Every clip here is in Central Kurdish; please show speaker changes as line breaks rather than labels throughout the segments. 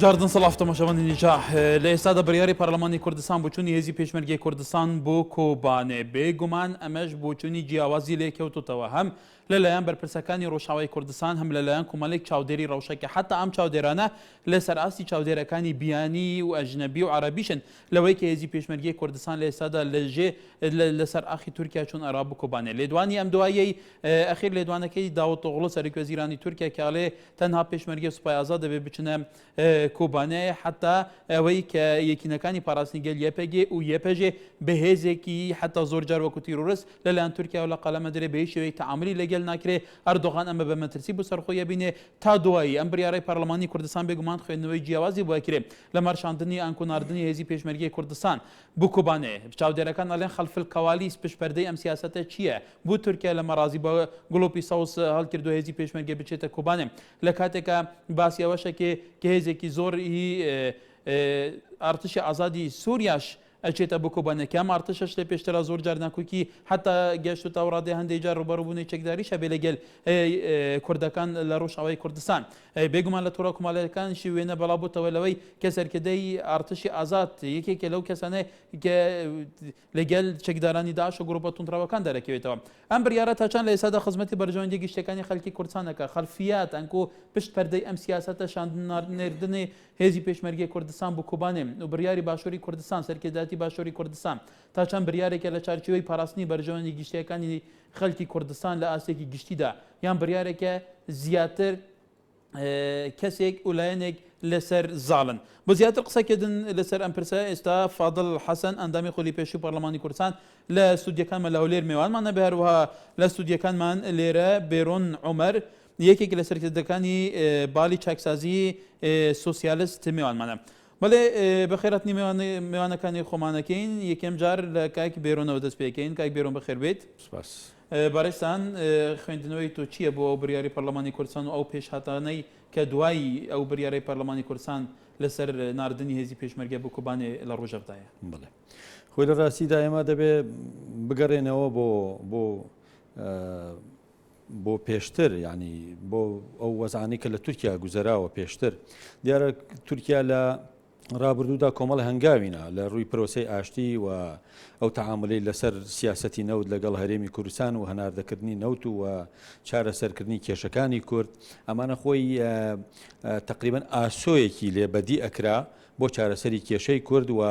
جاردن سڵاف تەماشاوانی نیجا لە ئێستادا بڕیاری پەرلەمانی کوردستان بۆچوونی هێزی پێشمەرگەی کوردستان بۆ کۆبانێ بێگومان ئەمەش بۆچوونی جیاوازی لێکەوتوتەوە هەم لەلایەن بەرپرسەکانی ڕۆژئاوای کوردستان هەم لەلایەن کۆمەڵێک چاودێری ڕەوشەکە حتا ئەم چاودێرانە لەسەر ئاستی چاودێرەکانی بیانی و ئەجنەبی و عەرەبیشن لەوەی کە هێزی پێشمەرگەی کوردستان لە ئێستادا لەژێ لەسەر ئاخی تورکیا چوون ئەرا بۆ کۆبانێ لێدوانی ئەم دواییەی ئەخیر لێدوانەکەی داوود ئۆغڵو سەرۆک وەزیرانی تورکیا کە ئەڵێ تەنها پێشمەرگە سوپای ئازاد دەبێ بچنە کۆبانێ حتا ئەوەی کە یەکینەکانی پاراستنی گەل یەپەگێ و یەپەژێ بە هێزێکی حتا زۆر جار وەکو تیرۆرست لەلایەن تورکیاوە لە قەلەمە درێ بە هیچ شێوەیەک تەعامولی لەگەل ناکرێ ئەردۆغان ئەمە بە مەترسی بۆ سەر خۆی ئەبینێ تا دوایی ئەم بریارەی پەرلەمانی کوردستان بێگومان خوێندنەوەی جیاوازی بۆ ئەکرێ لەمەڕ شاندنی ئانکو ناردنی هێزی پێشمەرگەی کوردستان بۆ کۆبانێ. چاودێرەکان ئەڵێن خلف الكواليس پشت پەردەی ئەم سیاسەتە چییە؟ بۆ تورکیا لەمە ڕازی بە گڵۆپی سەوز هەڵکردوە هێزی پێشمەرگە بچێتە کۆبانێ لە کاتێکا باسی ئەوەش ئەکێ کە هێزێکی زۆر هی ئارتشی ئازادی سوریاش ئەچێتە بۆ کۆبانێ کە ئەم ئارتشەش لە پێشترا زۆر جار ناکۆکی حتا گەشتوتە ئەو ڕادەیە هەندێک جار ڕووبەڕووبوونەوەی چەکداریش هەبێ لەگەل کوردەکان لە ڕۆژئاوای کوردستان. بێگومان لە تۆڕە کۆمەڵایەتیەکانیشی وێنە بەڵاوبووتەوە لەوەی کە سەرکردەی ئارتشی ئازاد یەکێکە لەو کەسانەی کە لەگەل چەکدارانی داعش و گروپە توندڕەوەکان دەرەکەوێتەوە. ئەم بڕیارە تا چەند لە ئێستادا خزمەتی بەرژەوەندی گشتیەکانی خەلکی کوردستان دەکات؟ خەلفیات ئەنکو پشت پەردەی ئەم سیاسەتە شاندن نێردنی هێزی پێشمەرگەی کوردستان بۆ کۆبانێ و بڕیاری باشووری کوردستان، سەرکردایەتی باشووری کوردستان تا چەند بریارێکە لە چارچێوەی پاراستنی بەرژەوەندی گشتیەکانی خەلکی کوردستان لە ئاستێکی گشتیدا یان بریارێکە زیاتر کەسێک و لایەنێک لەسەر زاڵن. بۆ زیاتر قسەکردن لەسەر ئەم پرسە ئێستا فادڵ حەسەن ئەندامی خولی پێشوو پەرلەمانی کوردستان لە ستودیەکانمان لە هەولێر مێوانمان نەبێ هەروەها لە ستودیەکانمان لێرە بێرۆن عومەر یەکێک لە سەرکردەکانی بالی چاکسازی سۆسیالست مێوانمانە. بەڵێ بەخێرهاتنی مێوانەکانی خۆمانەکەین یەکەم جار لە کاک بێرۆنەوە دەست پێکەین کاک بێرۆن بەخێر بێیت.
سپاس.
بەڕێزتان خوێندنەوەی تۆ چییە بۆ ئەو بڕیارەی پەرلەمانی کوردستان و ئەو پێشهاتانەی کە دوای ئەو بڕیارەی پەرلەمانی کوردستان لەسەر ناردنی هێزی پێشمەرگە بۆ کۆبانێ لە ڕۆژەڤدایە؟
بەڵێ خۆی لە ڕاستیدا ئێمە دەبێ بگەڕێنەوە بۆ بۆ بۆ پێشتر یعنی بۆ ئەو وەزعانەی کە لە تورکیا گوزەراوە پێشتر دیارە تورکیا لە ڕابردوودا کۆمەڵ هەنگاوینا لە ڕووی پرۆسەی ئاشتی و ئەو تەعاملەی لەسەر سیاسەتی نەوت لەگەڵ هەرێمی کوردستان و هەناردەکردنی نەوت و چارەسەرکردنی کێشەکانی کورد ئەمانە خۆی تقریبا ئاسۆیەکی لێ بەدی ئەکرا بۆ چارەسەری کێشەی کورد و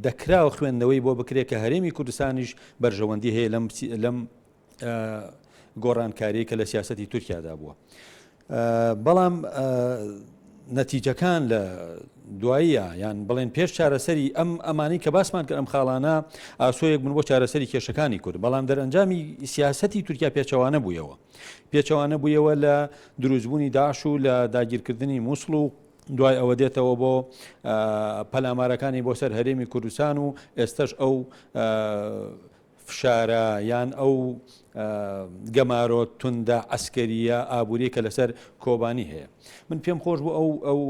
دەکرا و خوێندنەوەی بۆ بکرێت کە هەرێمی کوردستانیش بەرژەوەندی هەیە لەم لەم گۆڕانکاریی کە لە سیاسەتی تورکیادا بووە. بەڵام نەتیجەکان لە دواییە یان بڵێن پێش چارەسەری ئەم ئەمانی کە باسمان کرد ئەم خاڵانە ئاسۆیەک بوون بۆ چارەسەری کێشەکانی کورد بەڵام دەرئەنجامی سیاسەتی تورکیا پێچەوانە بوویەوە پێچەوانە بوویەوە لە دروستبوونی داعش و لە داگیرکردنی مووسڵ و دوای ئەوە دێتەوە بۆ پەلامارەکانی بۆ سەر هەرێمی کوردستان و ئێستش ئەو فشارە یان ئەو گەمارۆ توندە عەسکەرییە ئابووریە کە لەسەر کۆبانی هەیە. من پێم خۆش بوو ئەو ئەو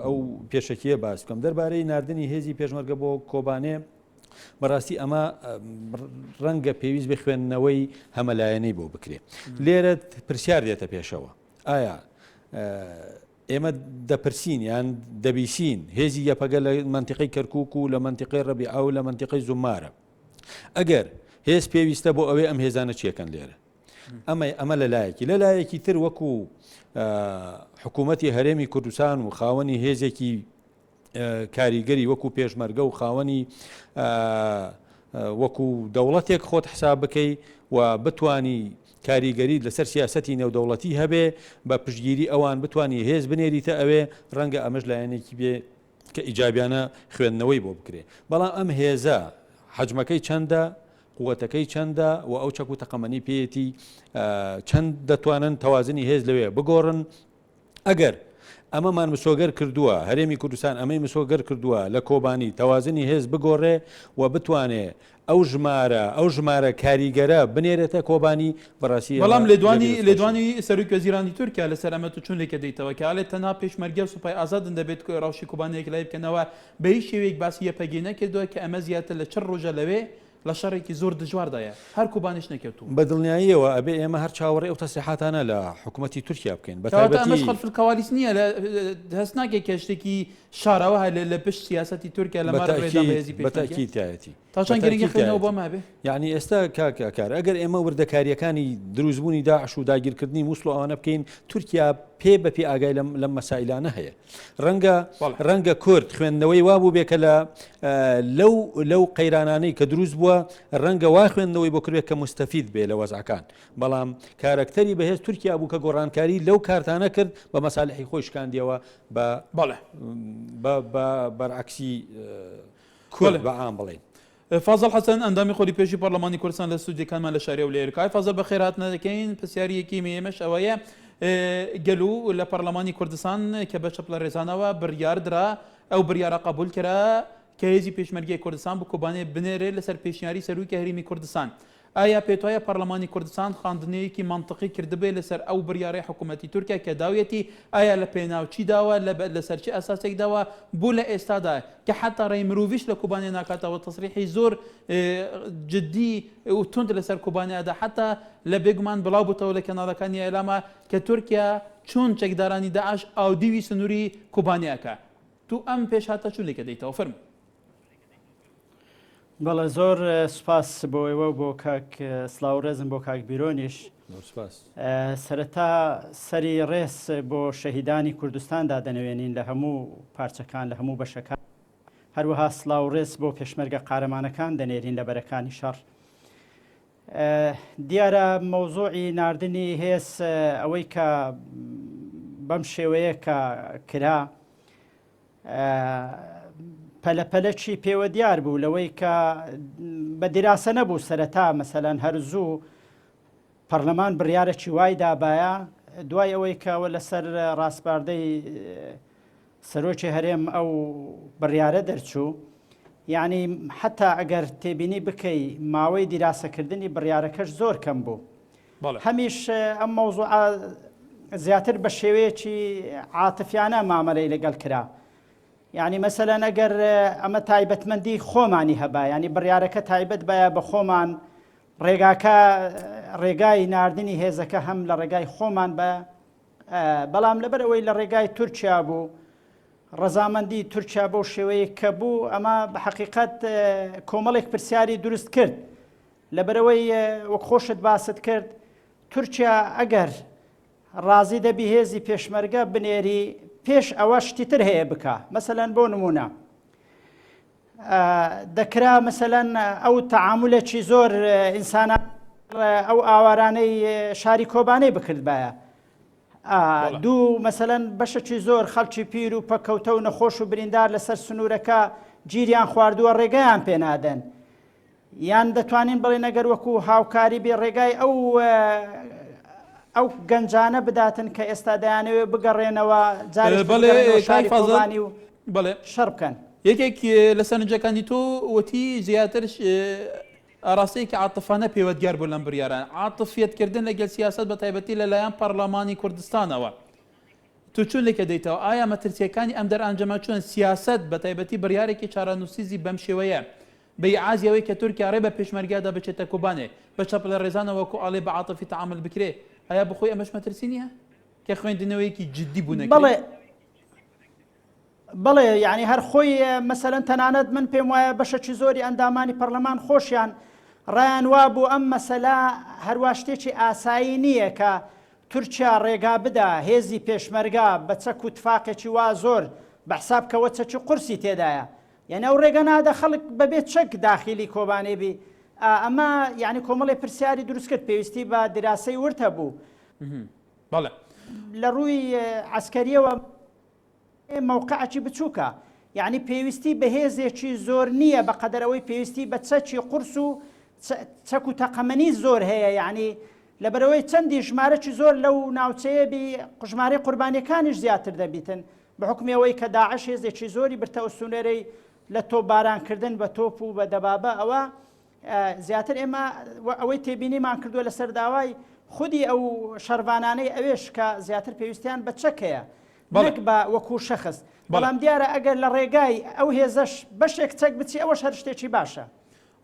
ئەو پێشەکیە باس بکەم دەربارەی ناردنی هێزی پێشمەرگە بۆ کۆبانێ بەڕاستی ئەمە ڕەنگە پێویست بە خوێندنەوەی هەمەلایەنەی بۆ بکرێ لێرە پرسیار دێتە پێشەوە ئایا ئێمە دەپرسین یان دەبیسین هێزی یەپەگە لە مەنتیقەی کەرکوک و لە مەنتیقەی ڕەبیعە و لە مەنتیقەی زومارە ئەگەر هێز پێویستە بۆ ئەوێ ئەم هێزانە چیەکەن لێرە ئەمە ئەمە لە لایەکی لە لایەکی تر وەکو حکوومەتی هەرێمی کوردستان و خاوەنی هێزێکی کاریگەری وەکو پێشمەرگە و خاوەنی وەکو دەوڵەتێک خۆت حساب بکەی و بتانی کاریگەریت لەسەر سیاسەتی نێودەوڵەتی هەبێ بە پشتگیری ئەوان بتانی هێز بنێریتە ئەوێ ڕەنگە ئەمەش لایەنێکی بێ کە ئیجابیانە خوێندنەوەی بۆ بکرێ بەڵام ئەم هێزە حەجمەکەی چەندە قوتەکەی چەندە و ئەو چەک و تەقەمەنی پێیەتی چەند دەتوانن تەوازنی هێز لەوێ بگۆڕن ئەگەر ئەمەمان مسۆگەر کردووە، هەرێمی کوردستان ئەمەی مسۆگەر کردووە لە کۆبانی تەوازنی هێز بگۆڕێ و بتوانێ ئەو ژمارە ئەو ژمارە کاریگەرە بنێرێتە کۆبانی، بەڕاستی ئەمە
بەڵام لێدوانی
جێگەی دەستخۆشییە.
لێدوانی سەرۆک وەزیرانی تورکیا لەسەر ئەمە تۆ چۆن لێکە دەیتەوە کە ئەڵێ تەنها پێشمەرگە و سوپای ئازادن دەبێت ڕەوشی کۆبانی یەکلایی بکەنەوە بە هیچ شێوەیەک باسی یەپەگەی نەکردووە کە ئەمە زیاتر لە 40 ڕۆژە لەوێ. لە شەڕێکی زۆر دژواردایە هەر کوبانیش نەکەوتوو.
بە دڵنیاییەوە ئەبێ ئێمە هەر چاوەڕێی ئەو تەسریحاتانە لە حکومەتی تورکیا بکەین بە
کەواتە ئەمەش
تایبەتی.
خلف الكواليس نییە لە هەست ناکەی کە شتێکی شاراوە هەیە لە پشت سیاسەتی تورکیا لەمەڕ ڕێدان بە
بە
هێزی
تەئکید بە
پێشمەرگە؟
تەئکید تایەتی.
تا
بە
چەند گرنگە
تەئکید
خوێندنەوە
تایەتی.
بۆ ئەمە هەبێ؟
یەعنی ئێستا کاک ئاکار ئەگەر ئێمە وردەکارییەکانی دروستبوونی داعش و داگیرکردنی موسڵ و ئەوانە بکەین تورکیا پێ بە پێ ئاگای لەم لەم مەسائیلانە هەیە. ڕەنگە
بەڵێ.
ڕەنگە کورد خوێندنەوەی وا بووبێ کە لە لەو لەو قەیرانانەی کە دروست بووە ڕەنگە وا خوێندنەوەی بۆ کردبێ کە موستەفید بێ لە وەزعەکان بەڵام کارەکتەری بەهێز تورکیا بوو کە گۆڕانکاری لەو کارتانە کرد بە مەسالحی خۆی شکاندیەوە بە
بەڵێ.
بە بە بەرعەکسی کورد
بەڵێ.
بە عام بڵێین.
فازڵ حەسەن ئەندامی خولی پێشووی پەرلەمانی کوردستان لە ستودیۆکانمان لە شاری هەولێر. کاک فازڵ بەخێرهاتنە دەکەین، پرسیاری یەکەمی ئێمەش ئەوەیە گەلو لە پەرلەمانی کوردستان کە بە چەپڵە رێزانەوە بڕیار درا ئەو بڕیارە قبول کرا کە هێزی پێشمەرگەی کوردستان بۆ کۆبانێ بنێرێ لەسەر پێشنیاری سەرۆکی هەرێمی کوردستان ئایا پێتوایە پەرلەمانی کوردستان خواندنەیەکی مەنتقی کردبێ لەسەر ئەو بریارەی حکومەتی تورکیا کە داویەتی، ئایا لە پێناو چی داوە، لەسەر چ ئەساسێک داوە، بۆ لە ئێستادا کە حەتا ڕێی مروڤیش لە کوبانێ ناکاتەوە تەسریحی زۆر جدی و توند لەسەر کوبانێ ئەدا حەتا لە بێگومان بڵاو بوتەوە لە کەناڵەکانی ئیعلاما کە تورکیا چۆن چەکدارانی داعش ئاودیوی سنوری کوبانێ ئەکا تو ئەم پێشهاتە چون لێکە دەیتەوە فەرموو.
بەڵێ زۆر سوپاس بۆ ئێوە بۆ کاک سلااو ڕێزم بۆ کاک بیرۆنیش سەرەتا سەری ڕێز بۆ شەهیدانی کوردستان دادەنەوێنین لە هەموو پارچەکان لە هەموو بەشەکان هەروەها سلااو ڕێز بۆ پێشمەرگە قارەمانەکان دەنێرین لە بەرەکانی شەڕ دیارە مەوزوعی ناردنی هێز ئەوەی کە بەم شێوەیە کە کرا پەلە پەلەکی پێوە دیار بوو لەوەی کە بە دیراسە نەبوو سەرەتا مەسەلەن هەر زوو پەرلەمان بڕیارەکی وای دابایە دوای ئەوەی کەەوە لەسەر ڕاسپاردەی سەرۆکی هەرێم ئەو بڕیارە دەرچوو یعنی حتا ئەگەر تێبینی بکەی ماوەی دیراسەکردنی بڕیارەکەش زۆر کەم بوو هەمیش ئەم مەوزوعە زیاتر بە شێوەیەکی عاتفیانە مامەلەی لەگەڵ کرا یعنی مەسەلەن ئەگەر ئەمە تایبەتمەندی خۆمانی هەبا ینی بڕیارەکە تایبەت باە بە خۆمان ڕێگاکە ڕێگای ناردنی هێزەکە هەم لە ڕێگای خۆمان بە بەڵام لەبەر ئەوەی لە ڕێگای تورکیا بوو ڕەزامەندی تورکیا بەو شێوەیە کە بوو ئەمە بە حقیقت کۆمەڵێک پرسیاری دروست کرد لەبەرئەوەی وەک خۆشت باست کرد تورکیا ئەگەر ڕازی دەبی هێزی پێشمەرگە بنێری پێش ئەوە شتی تر هەیە بکە مەسەلەن بۆ نمونە دەکرا مەسەلەن ئەو تەعاملێکی زۆر ئینسانە ئەو ئاوارانەی شاری کۆبانەی بکردبایە دوو مەسەلەن بەشەکی زۆر خەڵکی پیر و پەکەوتە و نەخۆش و بریندار لەسەر سنوورەکە گیریان خواردووە ڕێگەیان پێنادەن یان دەتوانین بڵێین ئەگەر وەکو هاوکاری بێ ڕێگای ئەو ئەو گەنجانە بداتن کە ئێستا دەیانەوێت بگەڕێنەوە جارێک شاری و
بەڵێ
شەڕ بکەن.
یەکێک لە سەرنجەکانی تۆ وتی زیاتر ئاراستەیەکی عاتفانە پێوە دیار بوو لەم بریارە عاتفیەتکردن لەگەل سیاسەت بە تایبەتی لەلایەن پەرلەمانی کوردستانەوە تۆ چۆن لێکە دەیتەوە؟ ئایا مەترسیەکانی ئەم دەرئانجەمە چۆن سیاسەت بە تایبەتی بڕیارێکی چارەنووسیزی بەم شێوەیە بە ئیعازی ئەوەی کە تورکیا ڕێ بە پێشمەرگە دا بچێتە کۆبانێ بە چەپڵە ڕێزانەوە وەکو ئاڵێ بە عاتفی تەعامول بکرێ ئایا بۆ خۆی ئەمەش مەترسی نیە کە خوێندنەوەیەکی جدی بو نەکرێ؟
بەڵێ بەڵێ یعنی هەر خۆی مەسەلەن تەنانەت من پێم وایە بەشەکی زۆری ئەندامانی پەرلەمان خۆشیان ڕایان وابوو ئەم مەسەلە هەروا شتێکی ئاسایی نییە کە تورکیا ڕێگا بدا هێزی پێشمەرگە بە چەک و تفاقێکی وا زۆر بە حساب کەوە چەکی قورسی تێدایە یعنی ئەو ڕێگە نادە خەڵک بەبێ چەک داخیلی کۆبانێ بی ئەمە یعنی کۆمەڵی پرسیاری دروست کرد پێویستی بە دیراسەی ورد هەبوو
بەڵێ
لە ڕووی عسکەریەوە مەوقعەکی بچووکە یانی پێویستی بە هێزێکی زۆر نییە بە قەدەر ئەوەی پێویستی بە چەکی قورس و چەک و تەقەمەنی زۆر هەیە یعنی لەبەرەوەی چەندی ژمارەکی زۆر لەو ناوچەیە بی ژمارەی قوربانیەکانیش زیاتر دەبیتن بە حکومی ئەوەی کە داعش هێزێکی زۆری برتە ئوسونێرەی لە تۆپبارانکردن بە تۆپ و بە دەبابە ئەوە زیاتر ئێمە ئەوەی تێبینیمان کردووە لەسەر داوای خودی ئەو شەرڤانانەی ئەوێش کە زیاتر پێویستیان بە چەک هەیە نەک بە وەکو شەخس بەڵام دیارە ئەگەر لە ڕێگای ئەو هێزەش بەشێک چەک بچی ئەوەش هەر شتێکی باشە.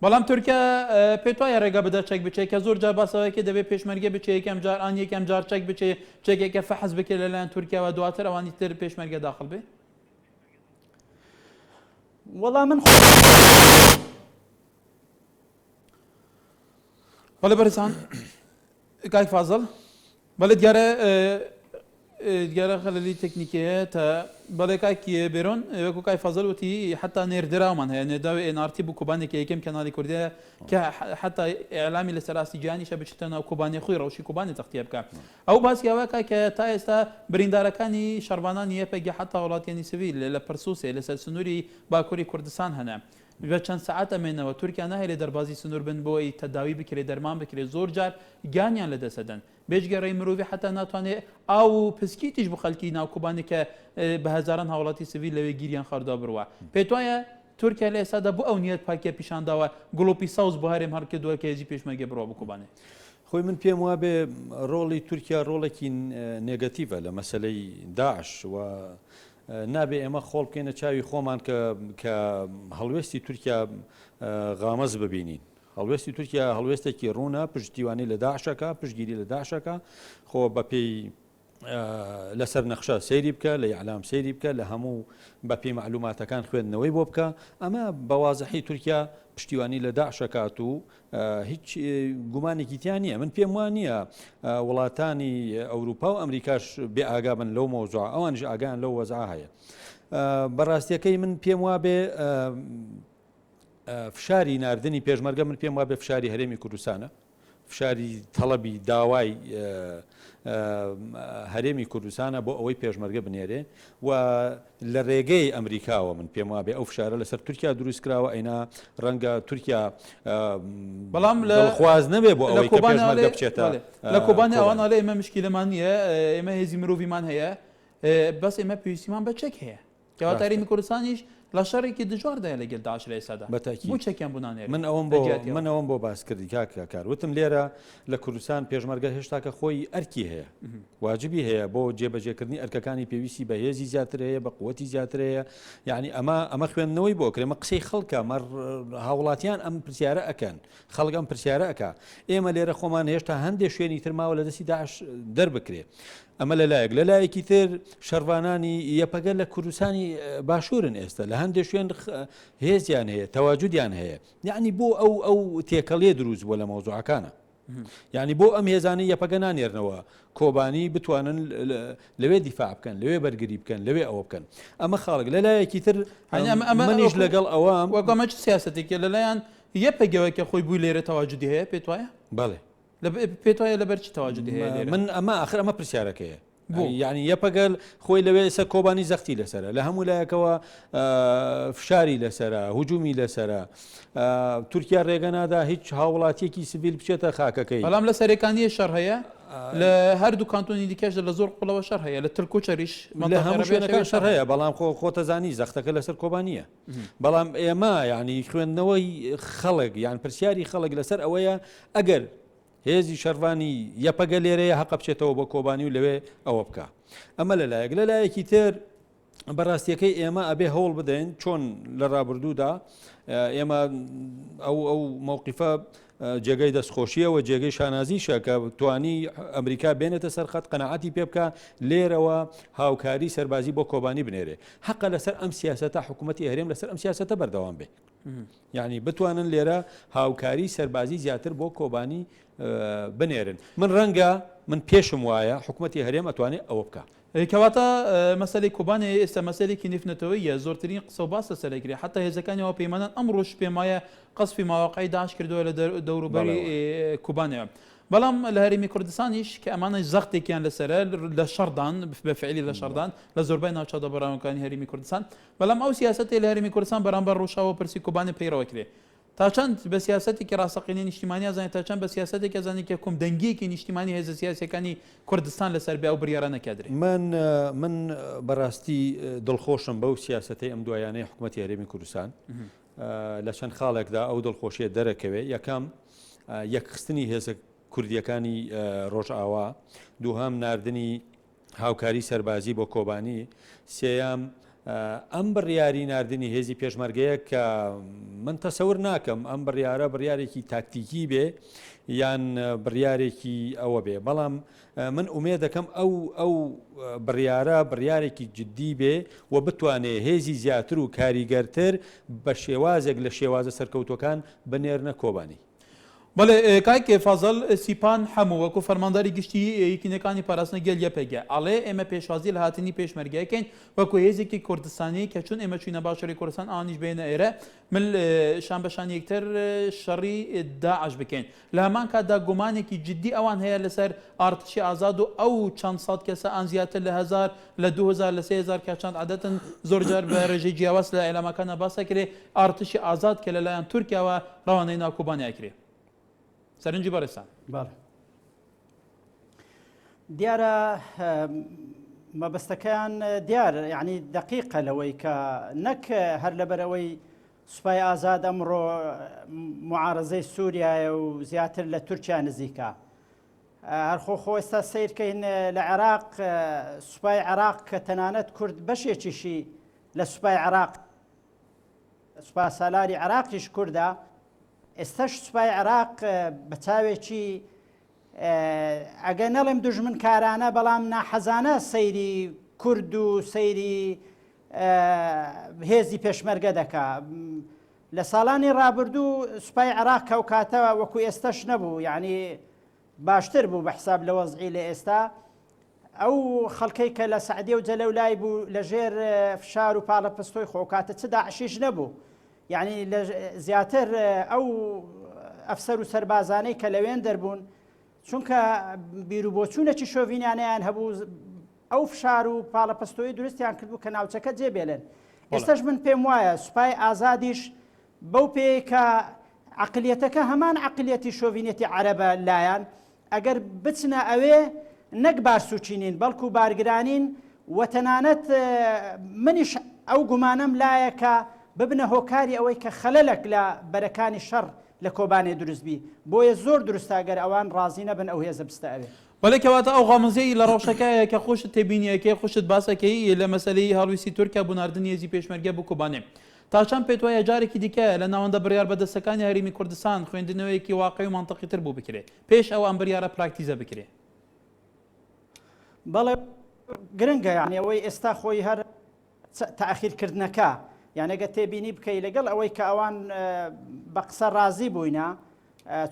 بەڵام تورکیا پێت وایە ڕێگا بدات چەک بچێ کە زۆر جار باس ئەوەیە کە دەبێ پێشمەرگە بچێ یەکەم جار ئان یەکەم جار چەک بچێ چەکێکە فەحس بکرێ لەلایەن تورکیاوە دواتر ئەوانی تر پێشمەرگە داخل بێ؟
وەڵا من خۆ
بەڵێ بەرزان کاک فازڵ بەڵێ دیارە دیارە خەلەلی تەکنیکیە تا بەڵێ کاک بێرۆن وەکو کاک فازل وتی حتا نێردراومان هەیە نێردراوی NRT بۆ کۆبانێ کە یەکەم کەناڵی کوردیە کە حتا ئیعلامی لەسەر ئاستی جیهانیشە بچێتە ناو کۆبانێ خۆی ڕەوشی کۆبانێ تەختیە بکە ئەو باسی ئەوە کا کە تا ئێستا بریندارەکانی شەڕڤانانی یەپەگە حتا وڵاتیانی سڤیل لە پرسوسێ لەسەر سنووری باکووری کوردستان هەنە بە چەند سەعات ئەمێنەوە تورکیا ناهێلێ دەربازی سنوور بن بۆی تەداوی بکرێ دەرمان بکرێ زۆر جار گیانیان لەدەست ئەدەن بێجگە رێی مرۆڤی حەتا ناتوانێ ئاو و پسکیتیش بۆ خەلکی ناو کۆبانێ کە بە هەزاران هاوڵاتی سڤیل لەوێ گیریان خواردوە بڕوا. پێتوایە تورکیا لە ئێستادا بۆ ئەو نیەت پاکیە پیشان داوە گڵۆپی سەوز بۆ هەرێم هەڵکردوە کە هێزی پێشمەرگە بڕوا بۆ کۆبانێ؟
خۆی من پێم وابێ ڕۆڵی تورکیا ڕۆڵێکی نێگەتیڤە لە مەسەلەی داعش و نابێ ئێمە خۆڵ بکەینە چاوی خۆمان کە کە هەڵوێستی تورکیا غامەز ببینین. هەڵوێستی تورکیا هەڵوێستێکی ڕوونە، پشتیوانی لە داعش ئەکا، پشتگیری لە داعش ئەکا، خۆ بە پێی لەسەر نەخشە سەیری بکە، لە ئیعلام سەیری بکە، لە هەموو بە پێی مەعلوماتەکان خوێندنەوەی بۆ بکە، ئەمە بە وازحی تورکیا پشتیوانی لە داعش ئەکات و هیچ گومانێکی تیا نییە. من پێم وا نییە وڵاتانی ئەوروپا و ئەمریکاش بێ ئاگا بن لەو مەوزوعە، ئەوانیش ئاگایان لەو وەزعە هەیە. بەڕاستیەکەی من پێم وابێ فشاری ناردنی پێشمەرگە من پێم وابێ فشاری هەرێمی کوردستانە، فشاری تەڵەبی داوای هەرێمی کوردستانە بۆ ئەوەی پێشمەرگە بنێرێ و لە رێگەی ئەمریکاوە من پێم وابێ ئەو فشارە لەسەر تورکیا دروست کراوە ئەینا رەنگە تورکیا
بەڵام لە
دڵخواز نەبێ بۆ ئەوەی کە پێشمەرگە بچێتە
لە کۆبانێ ئەوان ئەڵێ ئێمە مشکیلەمان نییە ئێمە هێزی مرۆڤیمان هەیە بەس ئێمە پێویستیمان بە چەک هەیە. کەواتە هەرێمی کوردستانیش لە شەڕێکی دژواردایە لەگەل داعش لە ئێستادا.
بە تەئکید.
بۆ چەکیان بۆ نانێرن؟
من ئەوەم
لە
بۆ
جیاتی ئەوە.
من ئەوەم بۆ باس کردی کاک کار وتم لێرە لە کوردستان پێشمەرگە هێشتاکە خۆی ئەرکی هەیە واجبی هەیە بۆ جێبەجێکردنی ئەرکەکانی پێویستی بە هێزی زیاتر هەیە بە قوتی زیاتر هەیە یعنی ئەمە ئەمە خوێندنەوەی بۆ کرێ مە قسەی خەڵکە مە هاوڵاتیان ئەم پرسیارە ئەکەن خەڵک ئەم پرسیارە ئەکا ئێمە لێرە خۆمان هێشتا هەندێک شوێنی تر ماوە لە دەستی داعش دەربکرێ ئەمە لە لایەک لە لایەکی تر شەڕڤانانی یەپەگە لە کوردستانی باشوورن ئێستا لە هەندێک شوێن هێزیان هەیە تەواجودیان هەیە یعنی بۆ ئەو ئەو تێکەڵیە دروست بووە لە مەوزوعەکانە یعنی بۆ ئەم هێزانەی یەپەگە نانێرنەوە کۆبانی بتوانن لەوێ دیفاع بکەن لەوێ بەرگری بکەن لەوێ ئەوە بکەن ئەمە خاڵک لە لایەکی تر منیش لەگەڵ ئەوە
وەک ئەمە چ سیاسەتێکە لەلایەن یەپەگەوە کە خۆی بووی لێرە تەواجودی هەیە پێت وایە؟
بەڵێ.
پێت وایە لەبەر چی تەواجودی هەیە لێرە؟
من ئەمە ئاخر ئەمە پرسیارەکەیە. بۆ؟ یعنی یەپەگە خۆی لەوێ ئێستا کۆبانی زەختی لەسەرە لە هەموو لایەکەوە فشاری لەسەرە هجومی لەسەرە تورکیا ڕێگە نادا هیچ هاوڵاتیەکی سڤیل بچێتە خاکەکەی.
بەڵام لە سەرێکانییە شەڕ هەیە لە هەردوو کانتۆنی دیکەش لە زۆر قوڵەوە شەڕ هەیە لە تلکۆچەریش
لە هەموو شوێنەکان شەڕ هەیە بەڵام خۆ خۆتەزانی زەختەکە لەسەر کۆبانییە. بەڵام ئێمە یعنی خوێندنەوەی خەڵک یان پرسیاری خەڵک لەسەر ئەوەیە ئەگەر هێزی شەرڤانی یەپەگە لێرەیە هەقە بچێتەوە بۆ کۆبانی و لەوێ ئەوە بکە ئەمە لەلایەک لەلایەکی تر بەڕاستیەکەی ئێمە ئەبێ هەوڵ بدەین چۆن لە ڕابردوودا ئێمە ئەو ئەو مەوقفە جێگەی دەستخۆشییە و جێگەی شانازیشە کە توانی ئەمریکا بێنێتە سەر خەت قەناعەتی پێ بکا لێرەوە هاوکاری سەربازی بۆ کۆبانی بنێرێ. حەقە لەسەر ئەم سیاسەتە حکوومەتی هەرێم لەسەر ئەم سیاسەتە بەردەوام بێ. یعنی بتوانن لێرە هاوکاری سەربازی زیاتر بۆ کۆبانی بنێرن. من ڕەنگە من پێشم وایە حکوومەتی هەرێم ئەتوانێ ئەوە بکا.
کەواتە مەسەلەی کۆبانێ ئێستا مەسەلەیەکی نێونەتەوەییە، زۆرترین قسە و باس لەسەر ئەکرێ، حەتا هێزەکانی هاوپەیمانان ئەمڕۆش پێم وایە قەسفی مەواقعی داعش کردووە لە دەوروبەری کۆبانێ. بەڵام لە هەرێمی کوردستانیش کە ئەمانەش زەختێکیان لەسەرە لە شەڕدان بە فعلی لە شەڕدان لە زۆربەی ناوچە دابڕاوەکانی هەرێمی کوردستان، بەڵام ئەو سیاسەتەی لە هەرێمی کوردستان بەرامبەر ڕۆژئاوا و پرسی کۆبانێ پەیڕەو ئەکرێ تا چەند بە سیاسەتێکی ڕاستەقینەی نیشتیمانی ئەزانێت، تا چەند بە سیاسەتێک ئەزانێت کە کۆمدەنگییەکی نیشتیمانی هێزە سیاسییەکانی کوردستان لەسەر بێ ئەو بڕیارە نەکەدرێ؟
من من بەڕاستی دڵخۆشم بەو سیاسەتەی ئەم دوایانەی حکومەتی هەرێمی کوردستان لە چەند خاڵێکدا ئەو دڵخۆشیە دەرەکەوێ یەکەم یەکخستنی هێزە کوردیەکانی ڕۆژئاوا دووهەم ناردنی هاوکاری سەربازی بۆ کۆبانی، سێیەم. ئەم بڕیاری ناردنی هێزی پێشمەرگەیە کە من تەسەور ناکەم ئەم بڕیارە بڕیارێکی تاکتیکی بێ یان بڕیارێکی ئەوە بێ بەڵام من ئومێ دەکەم ئەو ئەو بڕیارە بڕیارێکی جددی بێ و بتوانێ هێزی زیاتر و کاریگەرتر بە شێوازێک لە شێوازە سەرکەوتوەکان بنێرنە کۆبانی.
بەڵێ کاک فازڵ سیپان حەمو وەکو فەرمانداری گشتی یەکینەکانی پاراستنی گەل یەپەگە ئەڵێ ئێمە پێشوازی لە هاتنی پێشمەرگە ئەکەین وەکو هێزێکی کوردستانی کە چون ئێمە چوینە باشوری کوردستان ئەوانیش بێنە ئێرە مل شان بە شانی یەکتر شەڕی داعش بکەین لە هەمان کاتدا گومانێکی جدی ئەوان هەیە لەسەر ئارتشی ئازاد و ئەو چەند سەد کەسە ئان زیاتر لە هەزار لە 2000 لە 3000 کە چەند عەدەتن زۆر جار بە ڕێژەی جیاواز لە ئیعلامەکانە باس ئەکرێ ئارتشی ئازاد کە لەلایەن تورکیاوە ڕەوانەی ناو کۆبانێ ئەکرێ. سەرنجی بەڕێزتان.
بەڵێ. دیارە مەبەستەکەیان دیار یعنی دقیقە لەوەی کە نەک هەر لەبەرەوەی سوپای ئازاد ئەمڕۆ معارزەی سووریایە و زیاتر لە تورکیا نزیکە هەرخۆ خۆ ئێستا سیرکەین لە عێراق سوپای عێراق کە تەنانەت کورد بەشێکیشی لە سوپای عێراق سوپاسالاری عێراقیش کوردە، ئێستەش سوپای عێراق بە چاوێکی ئەگە نەڵێم دوژمنکارانە بەڵام ناحەزانە سەیری کورد و سەیری هێزی پێشمەرگە دەکا. لە ساڵانی ڕابردوو سوپای عێراق کە ئەو کاتە وەکو ئێستەش نەبوو یعنی باشتر بوو بە حساب لە وەزعی لە ئێستا ئەو خەڵکەی کە لە سەعدیە و جەلەولای بوو لە ژێر فشار و پاڵەپەستۆی خۆ کاتە چ داعشیش نەبوو یعنی لە زیاتر ئەو ئەفسەر و سەربازانەی کە لەوێن دەربوون چونکە بیر و بۆچوونێکی شۆڤینیانەیان هەبوو ئەو فشار و پاڵەپەستۆی دروستیان کردبوو کە ناوچەکە جێ بێلن ئێستاش من پێم وایە سوپای ئازادیش بەو پێی کە عقلیەتەکە هەمان عقلیەتی شۆڤینێتی عەرەبە لایەن ئەگەر بچنە ئەوێ نەک بارسووکی نین بەڵکو بارگرانین و تەنانەت منیش ئەو گومانەم لایە کە ببنە هۆکاری ئەوەی کە خەلەلەک لە بەرەکانی شەڕ لە کۆبانێ دروست بی بۆیە زۆر دروستە ئەگەر ئەوان ڕازی نەبن ئەو هێزە بچتە ئەوێ.
بەڵێ کەواتە ئەو غامزیەی لە ڕەوشەکەیە کە خۆشت تێبینی ئەکەی خۆشت باس ئەکەی لە مەسەلەی هەڵویستی تورکیا بۆ ناردنی هێزی پێشمەرگە بۆ کۆبانێ تا چەند پێت وایە جارێکی دیکە لە ناوەندە بڕیار بەدەستەکانی هەرێمی کوردستان خوێندنەوەیەکی واقعی و مەنتقی تر بۆ بکرێ پێش ئەوە ئەم بریارە پراکتیزە بکرێ؟
بەڵێ گرنگە یانی ئەوەی ئێستا خۆی هەر تاخیر کردنەکە یان ئەگە تێبینی بکەی لەگەڵ ئەوەی کە ئەوان بە قسە ڕازی بووینە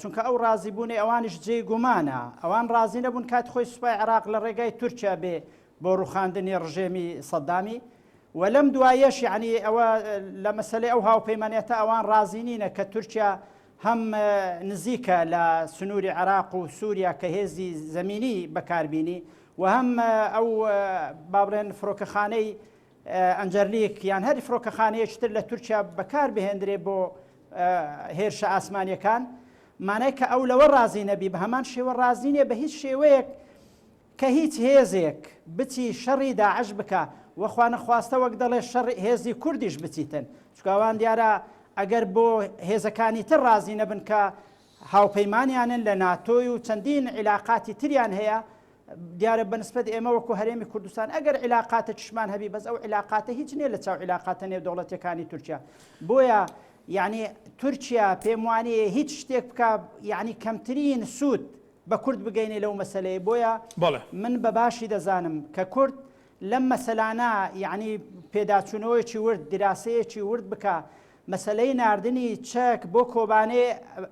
چونکە ئەو ڕازی بوونی ئەوانیش جێی گومانە ئەوان ڕازی نەبوون کات خۆی سوپای عێراق لە ڕێگای تورکیا بێ بۆ ڕوخاندنی ڕژێمی سەدامی و لەم دوایەش یعنی ئەوە لە مەسەلەی ئەو هاوپەیمانێتە ئەوان ڕازی نینە کە تورکیا هەم نزیکە لە سنووری عێراق و سووریا کە هێزی زەمینی بەکاربینی و هەم ئەو با بڵێن فڕۆکەخانەی ئەنجەرلیک یان هەر فڕۆکەخانەیەکی تر لە تورکیا بەکار بهێندرێ بۆ هێرشە ئاسمانیەکان مانای کە ئەو لەوە ڕازی نەبی بە هەمان شێوە ڕازی نیە بە هیچ شێوەیەک کە هیچ هێزێک بچی شەڕی داعش بکا و خوانەخواستە وەک دەڵێ شەڕ هێزی کوردیش بچیتن چونکە ئەوان دیارە ئەگەر بۆ هێزەکانی تر ڕازی نەبن کە هاوپەیمانیانن لە ناتۆی و چەندین عیلاقاتی تریان هەیە دیارە بەنسبەت ئێمە وەکو هەرێمی کوردستان ئەگەر عیلاقاتێکیشمان هەبی بەس ئەو عیلاقاتە هیچ نییە لە چاو عیلاقاتە نێودەوڵەتیەکانی تورکیا بۆیە یعنی تورکیا پێم وانەیە هیچ شتێک بکە یعنی کەمترین سوود بە کورد بگەینێ لەو مەسەلەیە بۆیە
بەڵێ.
من بە باشی دەزانم کە کورد لەم مەسەلانە یەعنی پێداچوونەوەیەکی ورد دیراسەیەکی ورد بکا مەسەلەی ناردنی چەک بۆ کۆبانێ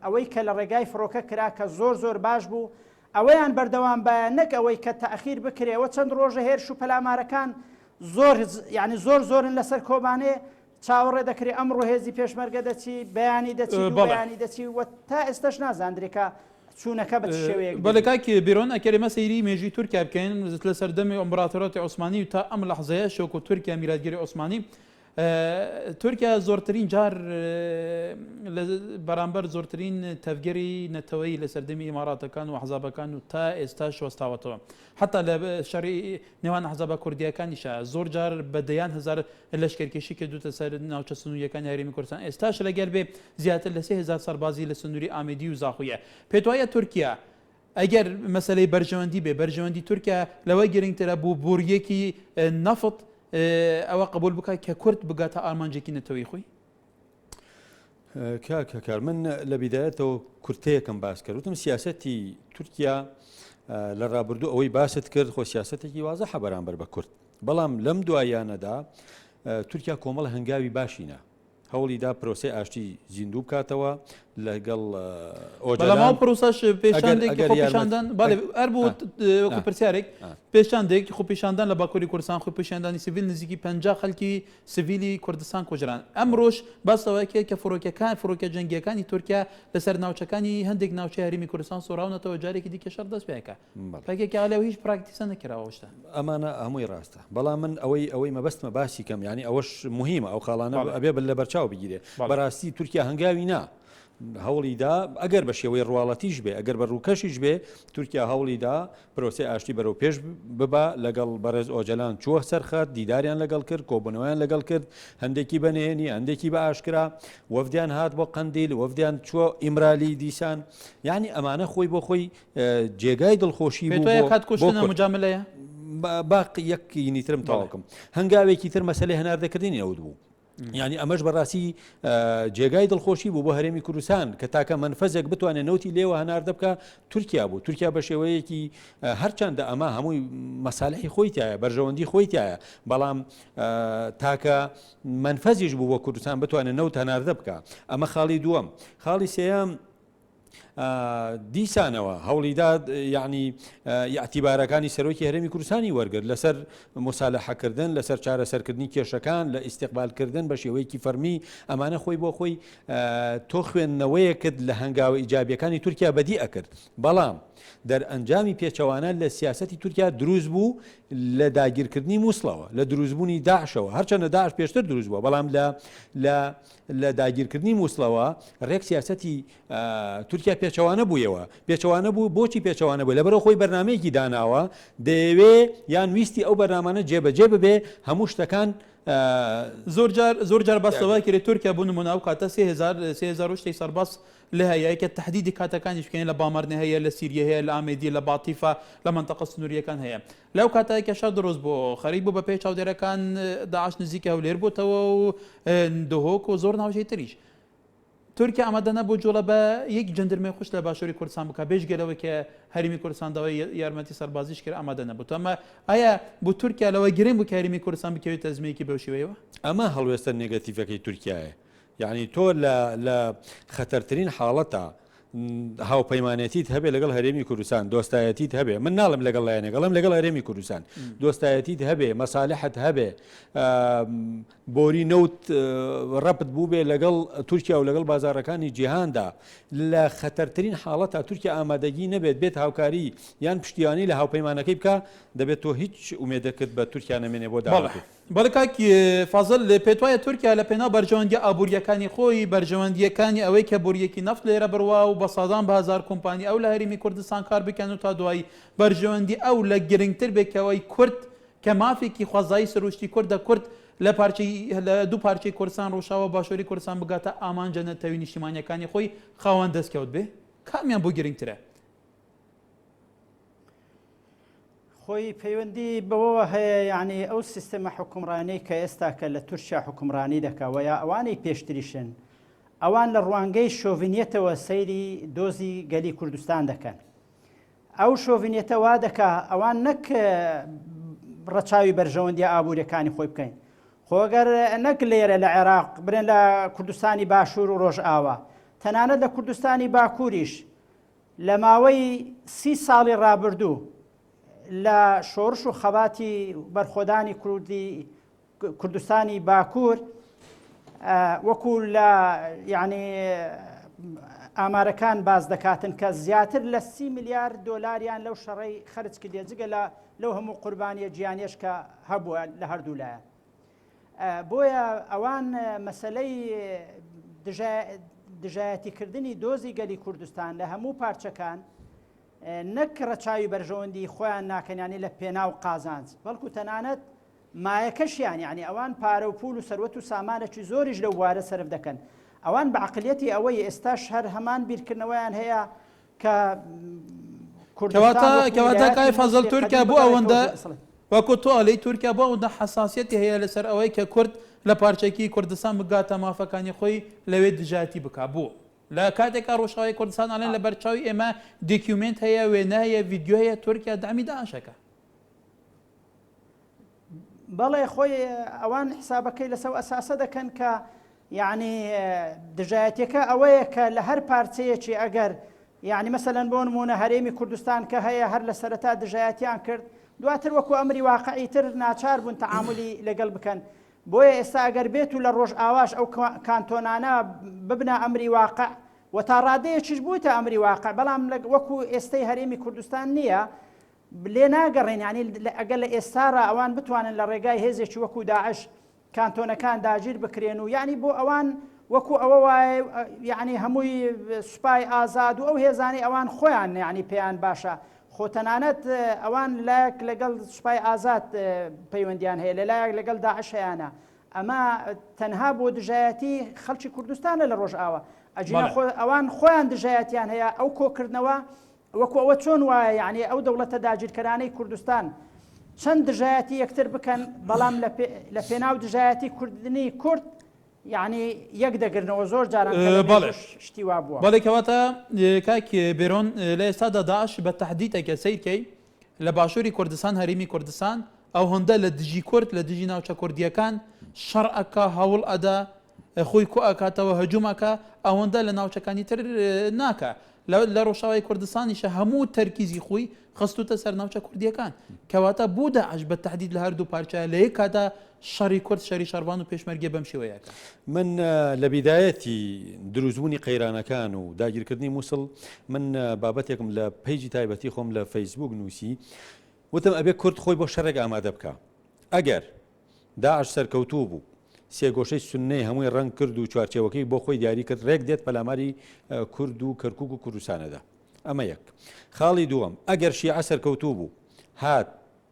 ئەوەی کە لە ڕێگای فڕۆکە کرا کە زۆر زۆر باش بوو ئەوەیان بەردەوام بایە نەک ئەوەی کە تەئخیر بکرێ ئەوە چەند ڕۆژە هێرش و پەلامارەکان زۆر یعنی زۆر زۆرن لەسەر کۆبانێ چاوەڕێ دەکرێ ئەمڕۆ هێزی پێشمەرگە دەچی، بەیانی دەچی، دوو
بەڵێ.
بەیانی دەچی و تا ئێستەش نازاندرێ کە چوونەکە بە چ شێوەیەک
بەڵێ
بی.
کاک بیرۆن ئەگەر ئێمە سەیری مێژووی تورکیا بکەین لە سەردەمی ئیمبراتۆریەتی عوسمانی و تا ئەم لەحزەیەش وەکو تورکیا میراتگری عوسمانی تورکیا زۆرترین جار لە بەرامبەر زۆرترین تەڤگەری نەتەوەیی لە سەردەمی ئیماراتەکان و ئەحزابەکان و تا ئێستاش وەستاوەتەوە حەتا لە شەڕی نێوان ئەحزابە کوردییەکانیشا زۆر جار بە دەیان هەزار لەشکرکێشی کردووتە سەر ناوچە سنوورییەکانی هەرێمی کوردستان، ئێستاش لەگەل بێ زیاتر لە 3000 سەربازی لە سنووری ئامێدی و زاخۆیە. پێت وایە تورکیا ئەگەر مەسەلەی بەرژەوەندی بێ، بەرژەوەندی تورکیا لەوە گرنگترە بۆ بۆرییەکی نەفت؟ ئەوە قبول بکات کە کورد بگاتە ئامانجێکی نەتەوەی خۆی؟
کاک هەکار من لە بیدایەتەوە کورتەیەکم باس کرد وتم سیاسەتی تورکیا لە ڕابردوو ئەوەی باست کرد خۆ سیاسەتێکی وازەحە بەرامبەر بە کورد بەڵام لەم دواییانەدا تورکیا کۆمەڵ هەنگاوی باشینە هەوڵی دا پرۆسەی ئاشتی زیندوو بکاتەوە لەگەڵ
ئۆجەلان. بەڵام ئەو پرۆسەش پێشاندێکی خۆپیشاندان بەڵێ هەر بۆ وەکو پرسیارێک پێشاندێک خۆپیشاندان لە باکووری کوردستان خۆپیشاندانی سڤیل نزیکی 50 خەڵکی سڤیلی کوردستان کوژران ئەمڕۆش باس لەوە کرد کە فڕۆکەکان فڕۆکە جەنگییەکانی تورکیا لەسەر ناوچەکانی هەندێک ناوچەی هەرێمی کوردستان سوڕاونەتەوە جارێکی دیکە شەڕ دەست پێکا پەکەکە لەو هیچ پراکتیسە نەکراوە ئەو شتە.
ئەمانە هەمووی ڕاستە بەڵام من ئەوەی ئەوەی مەبەستمە باسی کەم یانی ئەوەش موهیمە ئەو خاڵانە ئەبێ بە لەبەرچاو بگیرێ بەڕاستی تورکیا هەنگاوی نا هەوڵی دا ئەگەر بە شێوەی ڕواڵەتیش بێ ئەگەر بە ڕووکەشیش بێ تورکیا هەوڵی دا پرۆسەی ئاشتی بەرەو پێش ببا لەگەڵ بەڕێز ئۆجەلان چووە سەر خەت دیداریان لەگەڵ کرد کۆبوونەوەیان لەگەڵ کرد هەندێکی بە نهێنی هەندێکی بە ئاشکرا وەفدیان هات بۆ قەندیل وەفدیان چووە ئیمرالی دیسان یعنی ئەمانە خۆی بۆ خۆی جێگای دڵخۆشی
بوو بۆ کات کوشتنە مجاملەیە؟
با یەک ترم تەواوکەم هەنگاوێکی تر مەسەلەی هەناردەکردنی نەوت بوو. یعنی ئەمەش بەڕاستی جێگای دڵخۆشی بوو بۆ هەرێمی کوردستان کە تاکە مەنفەزێک بتوانێت نەوتی لێوە هەناردە بکە تورکیا بوو تورکیا بە شێوەیەکی هەرچەندە ئەمە هەمووی مەسالحی خۆی تایە بەرژەوەندی خۆی تایە بەڵام تاکە مەنفەزیش بوو بۆ کوردستان بتوانێت نەوت هەناردە بکە ئەمە خاڵی دووەم خاڵی سێیەم دیسانەوە هەوڵیدا یعنی ئیعتیبارەکانی سەرۆکی هەرێمی کوردستانی وەرگرت لەسەر موسالەحەکردن لەسەر چارەسەرکردنی کێشەکان لە ئیستیقبالکردن بە شێوەیەکی فەرمی ئەمانە خۆی بۆ خۆی تۆ خوێندنەوەیەکت لە هەنگاوە ئیجابیەکانی تورکیا بەدی ئەکرد بەڵام دەرئەنجامی پێچەوانە لە سیاسەتی تورکیا دروست بوو لە داگیرکردنی مووسڵەوە لە دروستبوونی داعشەوە هەرچەندە داعش پێشتر دروست بووە بەڵام لە لە لە داگیرکردنی موسڵەوە ڕێک سیاسەتی تورکیا پێچەوانە بوویەوە. پێچەوانە بوو، بۆچی پێچەوانە بوو؟ لەبەرئەوە خۆی بەرنامەیەکی داناوە، دەیەوێ یان ویستی ئەو بەرنامانە جێبەجێ ببێ، هەموو شتەکان
زۆر جار زۆر جار باس لەوە کرێ تورکیا بۆ نمونە ئەو کاتە 3000 3000 و شتێک سەرباز لێ هەیە کە تەهدیدی کاتەکانیش بکەین لە بامەرنێ هەیە لە سیریە هەیە لە ئامێدیە لە باتیفە لە مەنتەقە سنووریەکان هەیە لەو کاتە کە شەڕ دروست بوو خەریک بوو بەپێی چاودێرەکان داعش نزیکی هەولێر بۆتەوە و دهۆک و زۆر ناوچەی تریش. تورکیا ئامادە نەبوو جوڵە بە یەک جەندرمەی خوش لە باشووری کوردستان بکات بێجگە لەوەی کە هەرێمی کوردستان داوای یارمەتی سەربازیش کرد ئامادە نەبوو. تۆ ئەمە ئایا بۆ تورکیا لەوە گرنگ بوو کە هەرێمی کوردستان بکەوێتە ئەزمەیەکی بەو شێوەیەوە؟
ئەمە هەڵوێستە نێگەتیڤەکەی تورکیایە. یەعنی تۆ لە لە خەتەرترین حاڵەتا هاوپەیمانێتیت هەبێ لەگەڵ هەرێمی کوردستان دۆستایەتیت هەبێ من ناڵم لەگەڵ لایەنێک ئەڵێم لەگەڵ هەرێمی کوردستان دۆستایەتیت هەبێ مەسالحت هەبێ بۆری نەوت ڕەبت بووبێ لەگەڵ تورکیا و لەگەڵ بازارەکانی جیهاندا لە خەتەرترین حاڵەتا تورکیا ئامادەگی نەبێت بێت هاوکاری یان پشتیوانی لە هاوپەیمانەکەی بکا دەبێت تۆ هیچ ئومێدەکت بە تورکیا نەمێنێ بۆ داهاتوو.
بەڵێ کاک فازل، پێتوایە تورکیا لە پێناو بەرژەوەندیە ئابورییەکانی خۆی، بەرژەوەندییەکانی ئەوەی کە بۆرییەکی نەفت لێرە بڕوا و بە سەدان بە هەزار کۆمپانی ئەو لە هەرێمی کوردستان کار بکەن و تا دوایی بەرژەوەندی ئەو لە گرنگتر بێت کە ئەوەی کورد کە مافێکی خۆزایی سروشتی کوردە کورد لە پارچەی لە دوو پارچەی کوردستان ڕۆژاوا و باشوری کوردستان بگاتە ئامانجە نەتەوی نیشتیمانیەکانی خۆی خاوەن دەستکەوت بێ کامیان بۆ گرنگترە؟
خۆی پەیوەندی بەوەوە هەیە یعنی ئەو سیستەمە حکومڕانەی کە ئێستا کە لە تورکیا حکومڕانی دەکا و یا ئەوانەی پێشتریشن ئەوان لە ڕوانگەی شۆڤینیەتەوە سەیری دۆزی گەلی کوردستان دەکەن ئەو شۆڤینیەتە وا دەکا ئەوان نەک ڕەچاوی بەرژەوەندی ئابووریەکانی خۆی بکەین خۆگەر نەک لێرە لە عێراق برێن لە کوردستانی باشوور و ڕۆژئاوا تەنانەت لە کوردستانی باکووریش لە ماوەی سی ساڵی ڕابردوو لە شۆڕش و خەباتی بەرخۆدانی کوردی کوردستانی باکوور وەکو لە یعنی ئامارەکان باز دەکاتن کە زیاتر لە سی ملیار دۆلاریان لەو شەڕەی خەرج کردێ جگە لە لەو هەموو قوربانیە گیانیەش کە هەبووە لە هەردوو لایە بۆیە ئەوان مەسەلەی دژایەتیکردنی دۆزی گەلی کوردستان لە هەموو پارچەکان نەک ڕەچاوی بەرژەوەندی خۆیان ناکەن یانی لە پێناو قازانج بەڵکو تەنانەت مایەکەشیان یعنی ئەوان پارە و پول و سەروەت و سامانێکی زۆریش لەو بوارە سەرف دەکەن ئەوان بە عقلیەتی ئەوەی ئێستاش هەر هەمان بیرکردنەوەیان هەیە کە
کەواتە کەواتە کای فەزل تورکیا بۆ ئەوەندە. وەکو تۆ ئەلێی تورکیا بۆ ئەوندە حەساسیەتی هەیە لەسەر ئەوەی کە کورد لە پارچەیەکی کوردستان بگاتە مافەکانی خۆی لەوێ دژایەتی بکا بۆ؟ لە کاتێکا ڕۆژئاوای کوردستان ئەڵێن لە بەرچاوی ئێمە دیکیومێنت هەیە وێنە هەیە ڤیدیۆ هەیە تورکیا دەعمی داعش ئەکا.
بەڵێ خۆی ئەوان حسابەکەی لەسەو ئەساسە دەکەن کە یعنی دژایەتەکە ئەوەیە کە لە هەر پارچەیەکی ئەگەر یعنی مەسەلەن بۆ نمونە هەرێمی کوردستان کە هەیە هەر لە سەرەتا دژایەتیان کرد دواتر وەکو ئەمری واقعی تر ناچار بوون تەعاملی لەگەڵ بکەن بۆیە ئێستا ئەگەر بێت و لە ڕۆژئاواش ئەو کانتۆنانە ببنە ئەمری واقع و تا ڕادەیەکیش بووتە ئەمری واقع بەڵام وەکو ئێستەی هەرێمی کوردستان نییە لێ ناگەڕێن یانی ئەگەر لە ئێستاڕا ئەوان بتوانن لە ڕێگای هێزێکی وەکو داعش کانتۆنەکان داگیر بکرێن و یعنی بۆ ئەوان وەکو ئەوە وایە یعنی هەمووی سوپای ئازاد و ئەو هێزانەی ئەوان خۆیان یعنی پێیان باشە خۆ تەنانەت ئەوان لایەک لەگەڵ سوپای ئازاد پەیوەندیان هەیە لەلایەک لەگەڵ داعش هەیانە ئەمە تەنها بۆ دژایەتی خەڵکی کوردستانە لە ڕۆژئاوا ئەگینا خۆ ئەوان خۆیان دژایەتیان هەیە ئەو کۆکردنەوە وەکو ئەوە چۆن وایە یەعنی ئەو دەوڵەتە داگیرکەرانەی کوردستان چەند دژایەتی یەکتر بکەن بەڵام لە پێناو دژایەتی کوردنی کورد یعنی یەک دەگرنەوە زۆر جاران
بەڵێ
شتی وا بووە.
بەڵێ کەواتە کاک بێرۆن لە ئێستادا داعش بە تەحدیدەکە سەیرکەی لە باشووری کوردستان هەرێمی کوردستان ئەو هەندە لە دژی کورد لە دژی ناوچە کوردیەکان شەڕ ئەکا هەوڵ ئەدا خۆی کۆ ئەکاتەوە هەجوم ئەکا ئەوەندە لە ناوچەکانی تر ناکا لە ڕۆژاوای کوردستانیشە هەموو تەرکیزی خۆی خستوتە سەر ناوچە کوردیەکان کەواتە بۆ داعش بە تەحدید لە هەردوو پارچە لە یەک کاتا شەڕی کورد شەری شەڕڤان و پێشمەرگە بەم شێوەیە ئەکا.
من لە بیدایەتی دروستبوونی قەیرانەکان و داگیرکردنی موسڵ من بابەتێکم لە پەیجی تایبەتی خۆم لە فەیسبوک نووسی وتم ئەبێ کورد خۆی بۆ شەڕێک ئامادە بکا ئەگەر داعش سەرکەوتوو بوو، سێگۆشەی سوننەی هەمووی ڕەنگ کرد و چوارچێوەکەی بۆ خۆی دیاری کرد، ڕێک دێت پەلاماری کورد و کەرکوک و کوردستان ئەدا. ئەمە یەک. خاڵی دووەم، ئەگەر شیعە سەرکەوتوو بوو، هات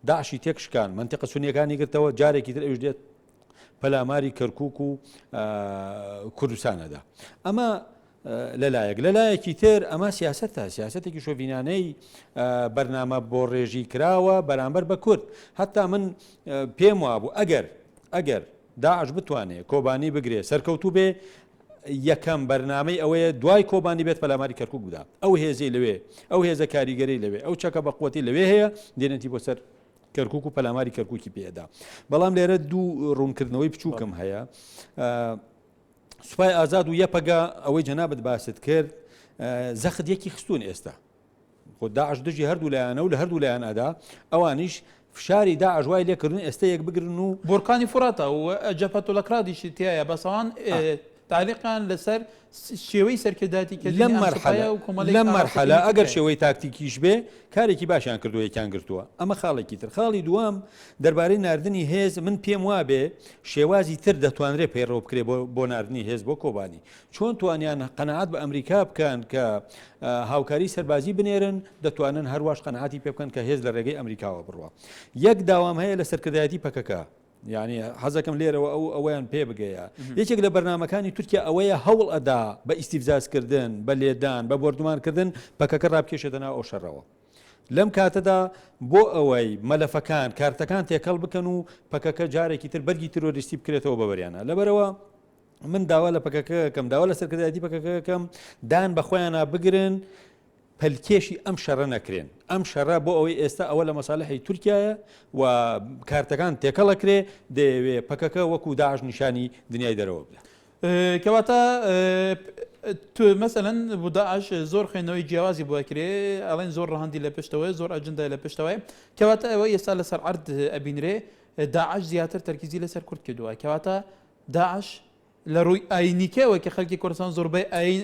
داعشی تێک شکان، مەنتیقە سوننیەکانی گرتەوە، جارێکی تر ئەویش دێت پەلاماری کەرکوک و کوردستان ئەدا. ئەمە لەلایەک، لەلایەکی تر ئەمە سیاسەتە، سیاسەتێکی شۆڤینانەی بەرنامە بۆ ڕێژی کراوە بەرامبەر بە کورد. هەتا من پێم وابوو ئەگەر ئەگەر داعش بتوانێ کۆبانی بگرێ سەرکەوتوو بێ یەکەم بەرنامەی ئەوەیە دوای کۆبانی بێت پەلاماری کەرکوک بدا. ئەو هێزەی لەوێ، ئەو هێزە کاریگەرەی لەوێ، ئەو چەکە بەقوەتی لەوێ هەیە دێنێتی بۆ سەر کەرکوک و پەلاماری کەرکوکی پێدا. بەڵام لێرە دوو ڕوونکردنەوەی بچووکم هەیە. سوپای ئازاد و یەپەگە ئەوەی جەنابت باست کرد زەخت یەکی خستون ئێستا خۆ داعش دژی هەردوو لایەنە و لە هەردوو لایەن ئەدا ئەوانیش فشاری داعش وای لێکردن ئێستا یەک بگرن و
بۆرکانی فوراتە و جەبهەتولەکرادیشی تیایە بەس ئەوان تەعلیقیان لەسەر شێوەی سەرکردایەتی کردنی
لەم
ئەم
مەرحەلە
سوپایە و کۆمەڵێک
لەم مەرحەلە
ئاراستەکردنی
ئەگەر
ترکیایە.
شێوەی تاکتیکیش بێ کارێکی باشیان کردووە یەکیان گرتووە ئەمە خاڵێکی تر خاڵی دووەم دەربارەی ناردنی هێز من پێم وابێ شێوازی تر دەتوانرێ پەیڕەو بکرێ بۆ بۆ ناردنی هێز بۆ کۆبانی چۆن توانیان قەناعەت بە ئەمریکا بکەن کە هاوکاری سەربازی بنێرن دەتوانن هەرواش قەناعەتی پێ بکەن کە هێز لە ڕێگەی ئەمریکاوە بڕوا یەک داوام هەیە لە سەرکردایەتی پەکەکە یعنی حەزەکەم لێرەوە ئەو ئەوەیان پێ بگەیە یەکێک لە بەرنمەکانی تورکیا ئەوەیە هەوڵ ئەدا بە ئیسیفزازکردن بە لێدان بە بۆردومانکردن پەکەکە ڕابکێشێتە ناو ئەو شەڕەوە لەم کاتەدا بۆ ئەوەی مەلەفەکان، کارتەکان تێکەڵ بکەن و پەکەکە جارێکی تر بەرگی ترۆریستی بکرێتەوە بەبەریانە. لەبەرئەوە من داوا لە پەکەکە کەم، داوا لە سەرکردایەتی پەکەکە کەم دان بە خۆیانە بگرن، پەلکێشی ئەم شەڕە نەکرێن. ئەم شەڕە بۆ ئەوەی ئێستا ئەوە لە مەسالحی تورکیایە و کارتەکان تێکەڵەکرێ، دەیەوێ پەکەکە وەکو داعش نیشانی دنیای دەرەوە بدا.
کەواتە مەسەلەن بۆ داعش زۆر خوێندنەوەی جیاوازی بۆ ئەکرێ ئەڵێن زۆر ڕەهەندی لە پشتەوەیە زۆر ئەجندای لە پشتەوەیە کەواتە ئەوە ئێستا لەسەر عەرد ئەبینرێ داعش زیاتر تەرکیزی لەسەر کورد کردووە کەواتە داعش لە ڕووی ئاینیکەوە کە خەلکی کوردستان زۆربەی ئاین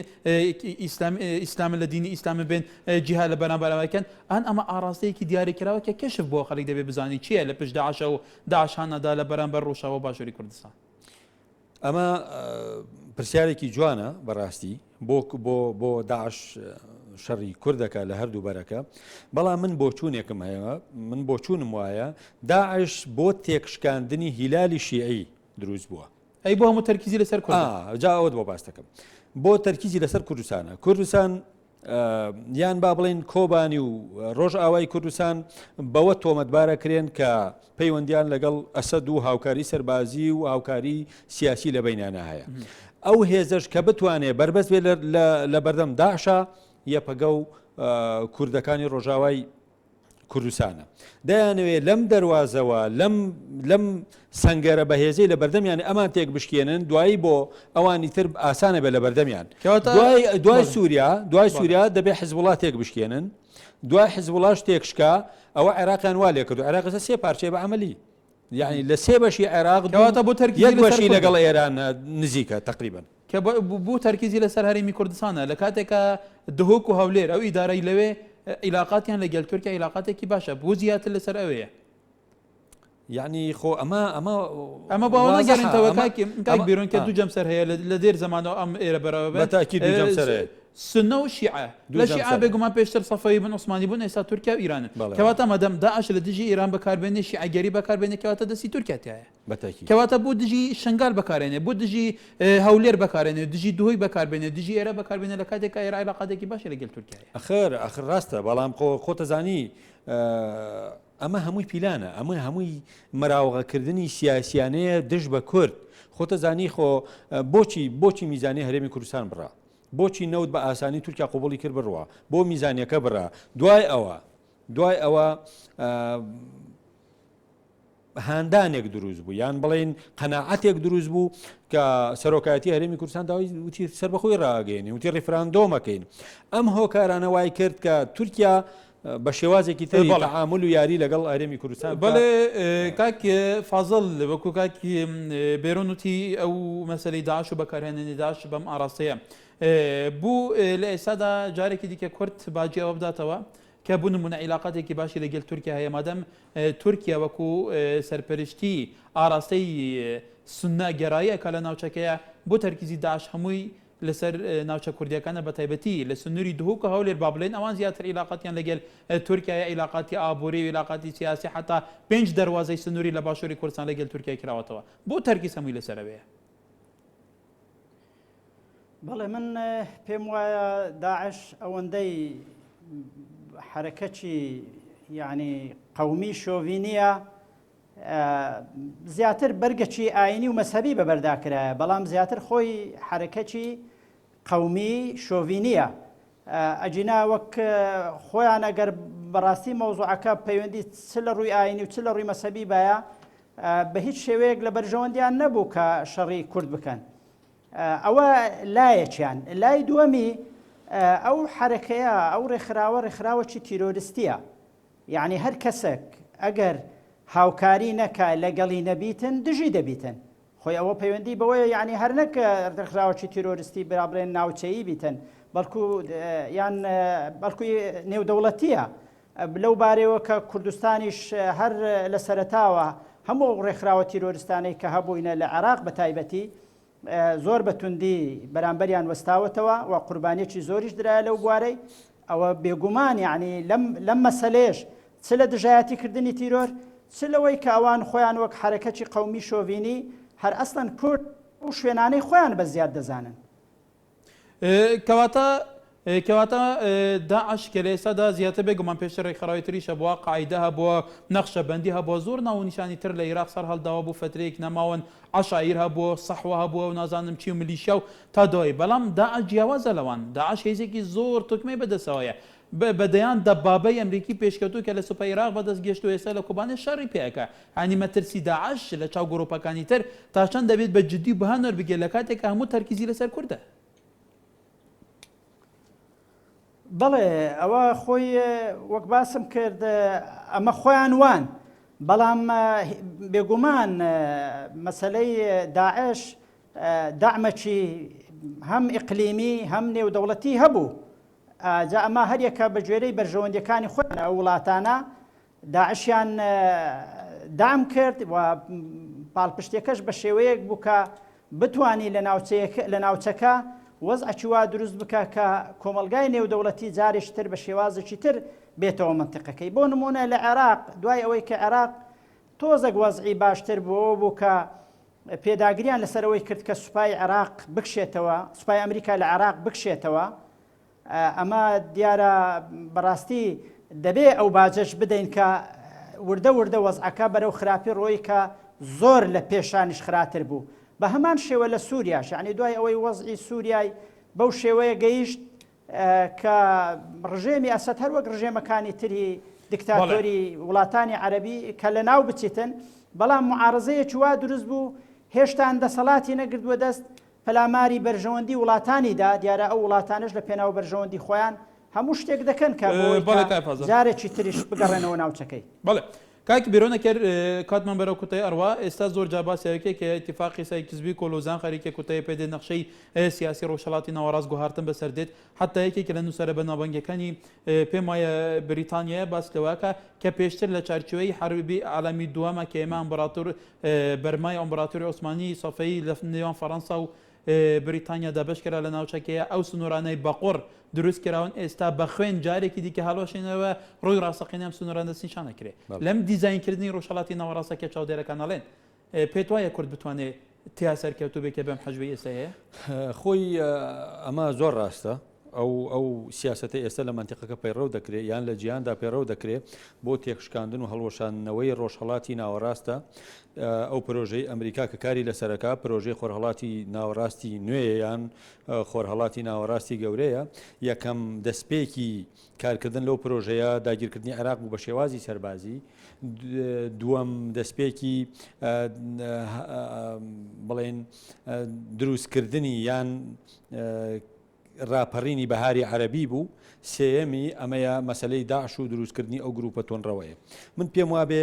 ئیسلام ئیسلام لە دینی ئیسلام بێن جیها لە بەرامبەر ئەوەکەن ئەن ئەمە ئاراستەیەکی دیاریکراوە کە کەشف بۆ خەڵک دەبێ بزانانی چییە لە پشت داعشە و داعش هانەدا لە بەرامبەر ڕۆژاوا و باشووری کوردستان.
ئەمە پرسیارێکی جوانە بەڕاستی بۆ بۆ بۆ داعش شەڕی کوردەکە لە هەردوو بەرەکە بەڵام من بۆچوونێکم هەیە من بۆچوونم وایە داعش بۆ تێکشکاندنی هیلالی شیعی دروست بووە
ئەی بۆ هەموو تەرکیزی لەسەر
کورد جا ئەوەت بۆ باس دەکەم بۆ تەرکیزی لەسەر کوردستانە کوردستان. یان با بڵێین کۆبانی و ڕۆژئاوای کوردستان بەوە تۆمەتبارە کرێن کە پەیوەندیان لەگەڵ ئەسەد و هاوکاری سەربازی و هاوکاری سیاسی لە بینیانە هەیە. ئەو هێزەش کە بتوانێ بەربەست بێت لە بەردەم داعشا یەپەگە و کوردەکانی ڕۆژاوای کوردستانە. دەیانەوێ لەم دەروازەوە لەم لەم سەنگەرە بەهێزەی لە بەردەمیان ئەمان تێک بشکێنن دوایی بۆ ئەوانی تر ئاسانە بێ لە بەردەمیان. دوای دوای سووریا دوای سووریا دەبێ حزبوڵا تێک بشکێنن دوای حزبوڵاش تێکشکا ئەوە عێراقیان وا لێکردو عێراق ئێستا سێ پارچەیە بە عەمەلی یعنی لە سێ بەشی عێراق
کەواتە بۆ تەرکیزی
یەک
لەسەر
بەشی
کوردە.
لەگەڵ ئێران نزیکە تقریبا.
کە بۆ تەرکیزی لەسەر هەرێمی کوردستانە لە کاتێکا دهۆک و هەولێر ئەو ئیدارەی لەوێ عیلاقاتیان لەگەل تورکیا عیلاقاتێکی باشە بۆ زیاتر لەسەر ئەوەیە.
یعنی خۆ ئەمە ئەمە
ئەمە بۆ ئەوە نەگەڕێنتەوە کاک کاک بیرۆن کە دوو جەمسەر هەیە لە دێر زەمانەوە ئەم ئێرە بەرەوە بێت
بە تاکید دوو جەمسەر هەیە.
سوننە و شیعە لە شیعە بێگومان پێشتر سەفەوی بن عوسمانی بوون ئێستا تورکیا و ئیرانن کەواتە مادەم داعش لە دژی ئێران بەکاربێنێ شیعەگەری بەکاربێنێ کەواتە دەستی تورکیا تیایە.
بەتاکید.
کەواتە بۆ دژی شنگال بەکارێنێ بۆ دژی هەولێر بەکارێنێ دژی دهۆی بەکاربێنێ دژی ئێرە بەکاربێنێ لە کاتێکا ئێرە عیلاقاتێکی باشی لەگەل تورکیا هەیە.
ئەخر ئەخر ڕاستە بەڵام خۆ خۆتەزانی ئەمە هەمووی پیلانە ئەمە هەمووی مراوغەکردنی سیاسیانەیە دژ بە کورد خۆتەزانی خۆ بۆچی بۆچی میزانی هەرێمی کوردستان بڕا بۆچی نەوت بە ئاسانی تورکیا قوبڵی کرد بڕوا بۆ میزانیەکە بڕا دوای ئەوە دوای ئەوە هاندانێک دروست بوو یان بڵێین قەناعەتێک دروست بوو کە سەرۆکایەتی هەرێمی کوردستان داوای وتی سەربەخۆی ڕاگەێنی وتی ڕیفراندۆمەکەین ئەم هۆکارانە وای کرد کە تورکیا بە شێوازێکی تری تەعامل و یاری لەگەڵ هەرێمی کوردستان
بەڵێ کاک فازڵ وەکو کاک بێرۆن وتی ئەو مەسەلەی داعش و بەکارهێنانی داعش بەم ئاراستەیە بوو لە ئێستادا جارێکی دیکە کورد باجی ئەوە بداتەوە کە بو نمونە عیلاقاتێکی باشی لەگەل تورکیا هەیە مادەم تورکیا وەکو سەرپەرشتی ئاراستەی سوننە گەرایی ئەکا لە ناوچەکەیا بۆ تەرکیزی داعش هەمووی لەسەر ناوچە کوردیەکانە بەتایبەتی لە سنوری دهۆک و هەولێر با بڵێن ئەوان زیاتر عیلاقاتیان لەگەل تورکیایە عیلاقاتی ئابوری و عیلاقاتی سیاسی حەتا پێنج دەروازەی سنوری لە باشوری کوردستان لەگەل تورکیا کراوەتەوە بۆ تەرکیز هەمووی لەسەر ئەوەیە.
بەڵێ من پێم وایە داعش ئەوەندەی حەرەکەکی یعنی قەومی شۆڤینیە زیاتر بەرگەکی ئاینی و مەسەبی بەبەردا کرایە بەڵام زیاتر خۆی حەرەکەکی قەومی شۆڤینیە ئەگینا وەک خۆیان ئەگەر بەڕاستی مەوزوعەکە پەیوەندی چ لە ڕووی ئاینی و چ لە ڕووی مەسەبی باە بە هیچ شێوەیەک لە بەرژەوەندیان نەبوو کە شەڕی کورد بکەن ئەوە لایەکیان لای دووەمی ئەو حەرەکەیە ئەو ڕێکخراوە ڕێکخراوەکی تیرۆرستیە یعنی هەر کەسێک ئەگەر هاوکاری نەکا لەگەڵی نەبیتن دژی دەبیتن خۆی ئەوە پەیوەندی بەوەیە یعنی هەر نەک ڕێکخراوەکی تیرۆرستی برا بڵێن ناوچەیی بیتن بەڵکو یان بەڵکو نێودەوڵەتیە لەو بارەیەوە کە کوردستانیش هەر لە سەرەتاوە هەموو ئەو ڕێکخراوە تیرۆرستانەی کە هەبووینە لە عێراق بە تایبەتی زۆر بە توندی بەرامبەریان وەستاوەتەوە و قوربانیەکی زۆریش درایە لەو بوارەی ئەوە بێگومان یعنی لەم لەم مەسەلەیەش چ لە دژایەتی کردنی تیرۆر چ لەوەی کە ئەوان خۆیان وەک حەرەکەتی قەومی شۆڤینی هەر ئەسڵەن کورد ئەو شوێنانەی خۆیان بە زیاد دەزانن.
کەواتە کەواتە داعش کە لە ئێستادا زیاتر بێگومان پێشتر ڕێکخراوی تریش هەبووە قاعیدە هەبووە نەخشەبەندی هەبووە زۆر ناو و نیشانی تر لە ئیراق سەر هەڵداوە بۆ فەترەیەک نەماون عەشایر هەبووە سەحوە هەبووە و نازانم چی و ملیشیا و تا دوایی بەڵام داعش جیاوازە لەوان داعش هێزێکی زۆر تۆکمەی بەدەستەوەیە بە دەیان دەبابەی ئەمریکی پێشکەوتوو کە لە سوپای ئیراق بەدەست گێشت و ئێستا لە کۆبانێ شەڕی پێ ئەکا. یانی مەترسی داعش لە چاو گروپەکانی تر تا چەند دەبێت بە جدی و بەهەند وەربگیرێت لە کاتێک کە هەموو تەرکیزی لەسەر کوردە؟
بەڵێ ئەوە خۆی وەک باسم کرد ئەمە خۆیان وان بەڵام بێگومان مەسەلەی داعش دەعمەکی هەم ئیقلیمی هەم نێودەوڵەتی هەبوو جا ئەمە هەریەکە بە گوێرەی بەرژەوەندیەکانی خۆیان ئەو وڵاتانە داعشیان دام کرد و پاڵپشتەکەش بە شێوەیەک بوو کە بتانی لە ناوچەیەک لە ناوچەکە وەزعکی وا دروست بکە کە کۆمەلگای نێودەوڵەتی جارێکی تر بە شێوازێکی تر بێتەوە منتیقەکەی بۆ نمونە لە عێراق دوای ئەوەی کە عێراق تۆزێک وەزعی باشتر بووەوە بوو کە پێداگریان لەسەر ئەوەی کرد کە سوپای عێراق بکشێتەوە سوپای ئەمریکا لە عێراق بکشێتەوە. ئەمە دیارە بەڕاستی دەبێ ئەو باجەش بدەین کە وردە وردە وەزعەکە بەرەو خراپی ڕۆی کە زۆر لە پێشانیش خراتر بوو. بە هەمان شێوە لە سووریاش یانی دوای ئەوەی وەزعی سووریای بەو شێوەیە گەیشت کە ڕژێمی ئەسەد هەر وەک ڕژێمەکانی تری دیکتاتۆری وڵاتانی عەرەبی کە لە ناو بچیتن بەڵام معارزەیەکی وا دروست بوو هێشتان دەسەڵاتی نەگردووە دەست پەلاماری بەرژەوەندی وڵاتانی دا، دیارە ئەو وڵاتانەش لە پێناو بەرژەوەندی خۆیان هەموو شتێک دەکەن کە بۆ
بەڵێ کاک فازڵ.
جارێکی تریش بگەڕێنەوە ناوچەکەی.
بەڵێ کاک بیرۆنەکەر کاتمان بەرەو کوتایی ئەڕوا ئێستا زۆر جار باسی ئەوەکەی کە ئیتیفاقی سایکس بیکۆ لۆزان خەریکە کوتایی پێ دێت نەخشەی سیاسی ڕۆژهەڵاتی ناوەڕاست گوهارتن بەسەر دێت حەتا یەکێک لە نووسەرە بەناوبانگەکانی پێم وایە بریتانیایە باس لەوەکە کە پێشتر لە چارچێوەی حەربی عالەمی دووەمە کە ئێمە ئەمبراتور بەرمای ئۆمبراتۆری عوسمانی سەفەوی لە نێوان فەڕەنسا و بریتانیا دابەش کرا لە ناوچەکەیە، ئەو سنوورانەی بە قوڕ دروست کراون ئێستا بە خوێن جارێکی دیکە هەڵوەشێنەوە، ڕووی ڕاستەقینەی ئەم سنوورانە دەستنیشان ئەکرێ. لەم دیزاینکردنی ڕۆژهەڵاتی ناوەڕاستە کە چاودێرەکان ئەڵێن پێت وایە کورد بتوانێ تیا سەرکەوتوو بێ کە بەم حەجمەی ئێستا هەیە؟
خۆی ئەمە زۆر ڕاستە. ئەو ئەو سیاسەتەی ئێستا لە مەنتیقەکە پەیڕەو دەکرێ یان لە جیهاندا پەیڕەو دەکرێ بۆ تێکشکاندن و هەڵوەشاندنەوەی ڕۆژهەڵاتی ناوەڕاستە. ئەو پرۆژەی ئەمریکا کە کاری لەسەرەکا پرۆژەی خۆرهەڵاتی ناوەڕاستی نوێیە یان خۆرهەڵاتی ناوەڕاستی گەورەیە. یەکەم دەستپێکی کارکردن لەو پرۆژەیە داگیرکردنی عێراق بوو بە شێوازی سەربازی. دووەم دەستپێکی بڵێن دروستکردنی یان ڕاپەڕینی بەهاری عەرەبی بوو، سێیەمی ئەمەیە مەسەلەی داعش و دروستکردنی ئەو گروپە توندڕەوەیە. من پێم وابێ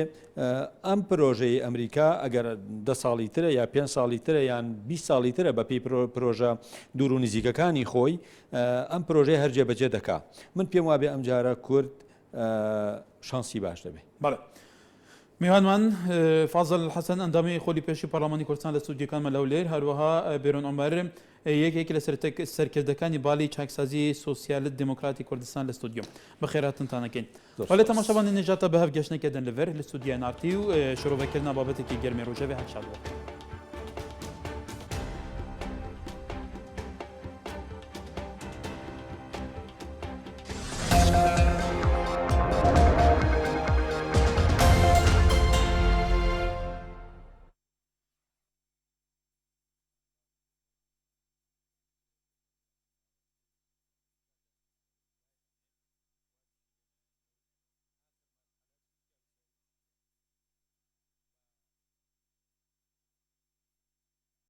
ئەم پرۆژەی ئەمریکا ئەگەر دە ساڵی ترە یا پێنج ساڵی ترە یان 20 ساڵی ترە بە پێی پرۆژە دوور و نزیکەکانی خۆی ئەم پرۆژەی هەر جێبەجێ دەکا. من پێم وابێ ئەمجارە کورد شانسی باش دەبێ.
بەڵێ. میوانمان فازل حەسەن ئەندامی خولی پێشووی پەرلەمانی کوردستان لە ستۆدیۆکانمان لە هەولێر، هەروەها بێرۆن عومەر یەکێک لە سەرکردەکانی باڵی چاکسازی سۆسیالت دێموکراتی کوردستان لە ستۆدیۆ. بەخێرهاتنتان ئەکەین. وەلێ تەماشاوانانی نەژاتە بە هەڤ گەشتنەکە دەن لەڤەر لە ستۆدیۆ NRT و شرۆڤەکردنا بابەتێکی گەرمی ڕۆژەڤێ هەر شاد بن.